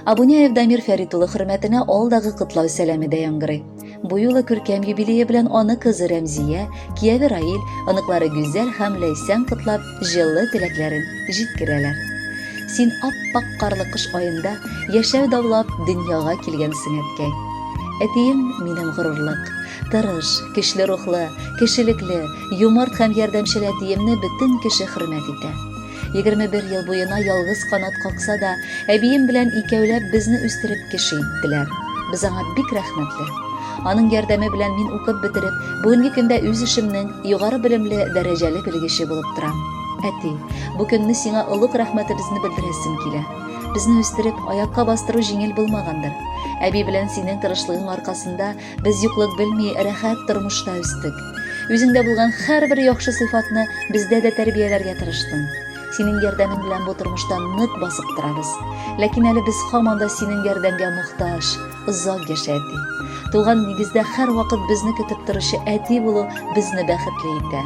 Абуняев Дамир Фәрит улы хөрмәтенә алдагы котлау сәламе дә яңгырый. Бу юлы күркәм юбилее белән аны кызы Рәмзия, кияве Раил, оныклары Гүзәл һәм Ләйсән котлап, җылы теләкләрен җиткерәләр. Син ап-ак карлы кыш аенда яшәү даулап дөньяга килгәнсең, әткәй. Әтием минем горурлык. Тырыш, көчле рухлы, кешелекле, юмарт һәм ярдәмчел әтиемне бөтен кеше хөрмәт итә. 21 ел буена ялгыз канат какса да, әбием белән икәүләп безне үстереп кеше иттеләр. Без аңа бик рәхмәтле. Аның ярдәме белән мин укып бетереп, бүгенге көндә үз эшемнең югары белемле, дәрәҗәле белгече булып торам. Әти, бу көнне сиңа олуг рәхмәтебезне белдерәсем килә. Безне үстереп, аякка бастыру җиңел булмагандыр. Әби белән синең тырышлыгың аркасында Без юклык белми, рәхәт тормышта үстек. Үзеңдә булган һәрбер яхшы сыйфатны бездә дә тәрбияләргә тырыштың. Синең ярдәмең белән бу тормышта нык басып торабыз. Ләкин әле без һаман да синең ярдәмгә мохтаҗ. Озак яшә, әти. Туган нигездә һәрвакыт безне көтеп торучы әти булу безне бәхетле итә.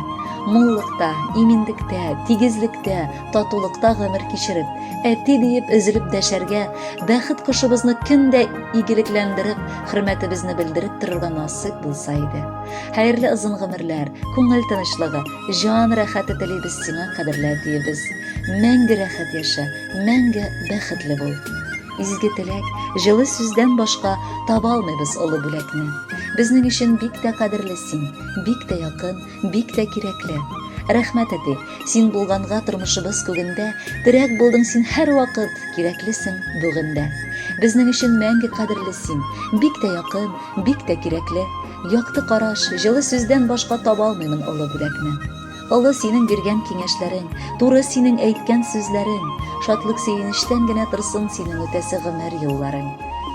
Муллыкта, иминлектә, тигезлектә, татулыкта гомер кичереп, әти диеп өзелеп дәшәргә, бәхет кошыбызны көн дә игелекләндереп, хөрмәтебезне белдереп торырга насыйп булса иде. Хәерле озын гомерләр, күңел тынычлыгы, җан рәхәте телибез сиңа, кадерле әтиебез. Мәңге рәхәт яшә, мәңге бәхетле бул. Изге теләк, җылы сүздән башка таба алмыйбыз олы бүләкне. Безнең өчен бик тә кадерле син, бик тә якын, бик тә кирәкле. Рәхмәт, әти, син булганга тормышыбыз күгендә, терәк булдың син һәрвакыт, кирәклесең бүген дә. Безнең өчен мәңге кадерле син, бик тә якын, бик тә кирәкле. Якты караш, җылы сүздән башка таба алмыймын олы бүләкне. Олы синең биргән киңәшләрең, туры синең әйткән сүзләрең, шатлык-сөенечтән генә торсын синең үтәсе гомер юлларың.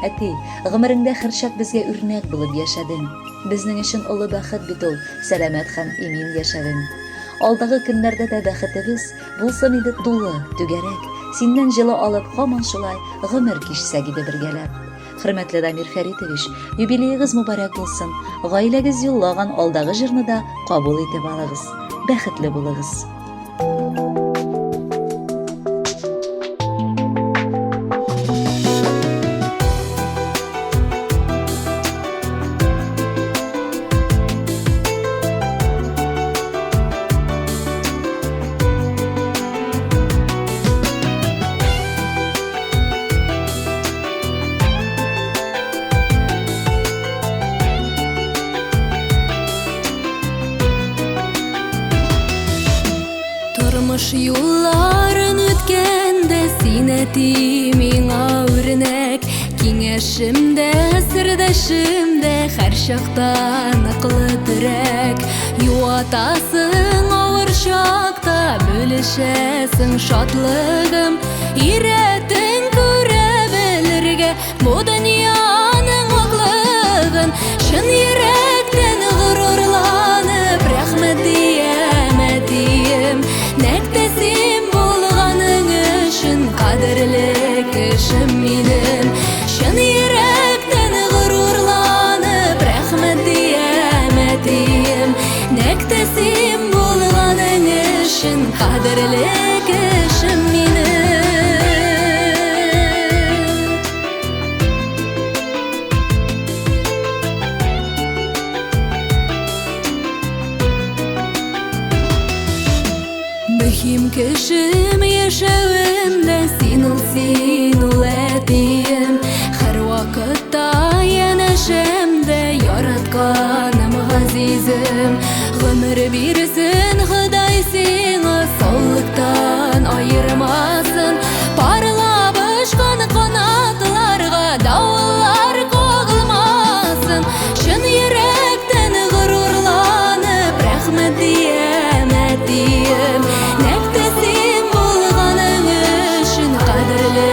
Әти, гомереңдә һәрчак безгә үрнәк булып яшәдең. Безнең өчен олы бәхет бит ул, сәламәт һәм имин яшәвең. Алдагы көннәрдә дә бәхетебез булсын иде тулы, түгәрәк, синнән җылы алып, һаман шулай гомер кичсәк иде бергәләп. Хөрмәтле Дамир Фәритович, юбилеегыз мөбарәк булсын, гаиләгез юллаган алдагы җырны да кабул итеп алыгыз. Бәхетле булыгыз! Тормыш юлларын үткәндә син әти миңа үрнәк Киңәшем дә, сердәшем дә һәр чакта ныклы терәк Юатасың авыр чакта, бүлешәсең шатлыгым Өйрәттең күрә белергә Бу дөньяның аклыгын чын йөрәктән горурланып рәхмәт диям, әтием. Нәкъ тә син булганың өчен кадерле кешем минем. Чын йөрәктән горурланып рәхмәт диям, әтием. Нәкъ тә син булганың өчен кадерле кешем минем. Мөһим кешем яшәвемдә син ул, син ул әтием. Һәрвакытта янәшәмдә яратканым, газизем. Гомер бирсен Ходай сиңа, саулыктан аермасын. Парлап очкан канатларга давыллар кагылмасын. Чын йөрәктән горурланып рәхмәт диям, әтием. Нәкъ тә син булганың өчен кадерле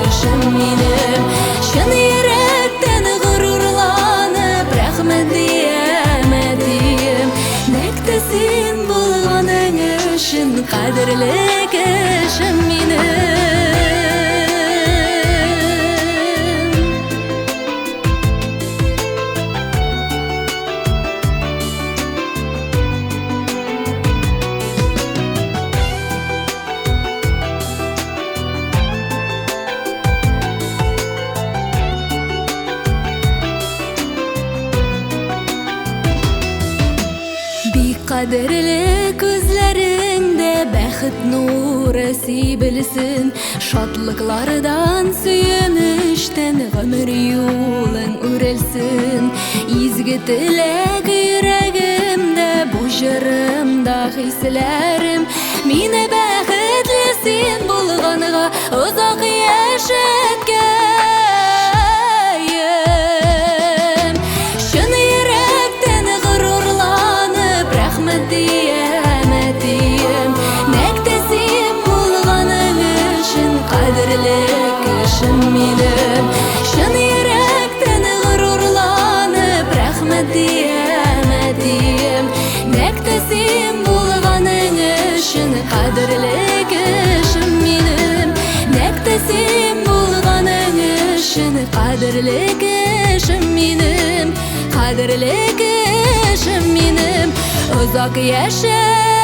кешем минем. Чын йөрәктән горурланып рәхмәт диям, әтием. Нәкъ тә син булганың өчен кадерле кешем минем. Кадерле күзләреңдә бәхет нуры сибелсен. Шатлыклардан, сөенечтән гомер юлың үрелсен. Изге теләк йөрәгемдә, бу җырымда хисләрем. Мине бәхетле син булганга озак яшәткәем. Чын йөрәктән горурланып, рәхмәт диям, әтием. Нәкъ тә син булганың өчен кадерле кешем минем. Чын йөрәктән горурланып, рәхмәт диям, әтием. Нәкъ тә син булганың өчен кадерле кешем минем. Нәкъ тә син булганың өчен кадерле кешем минем. Кадерле кешем минем. Озак яшә.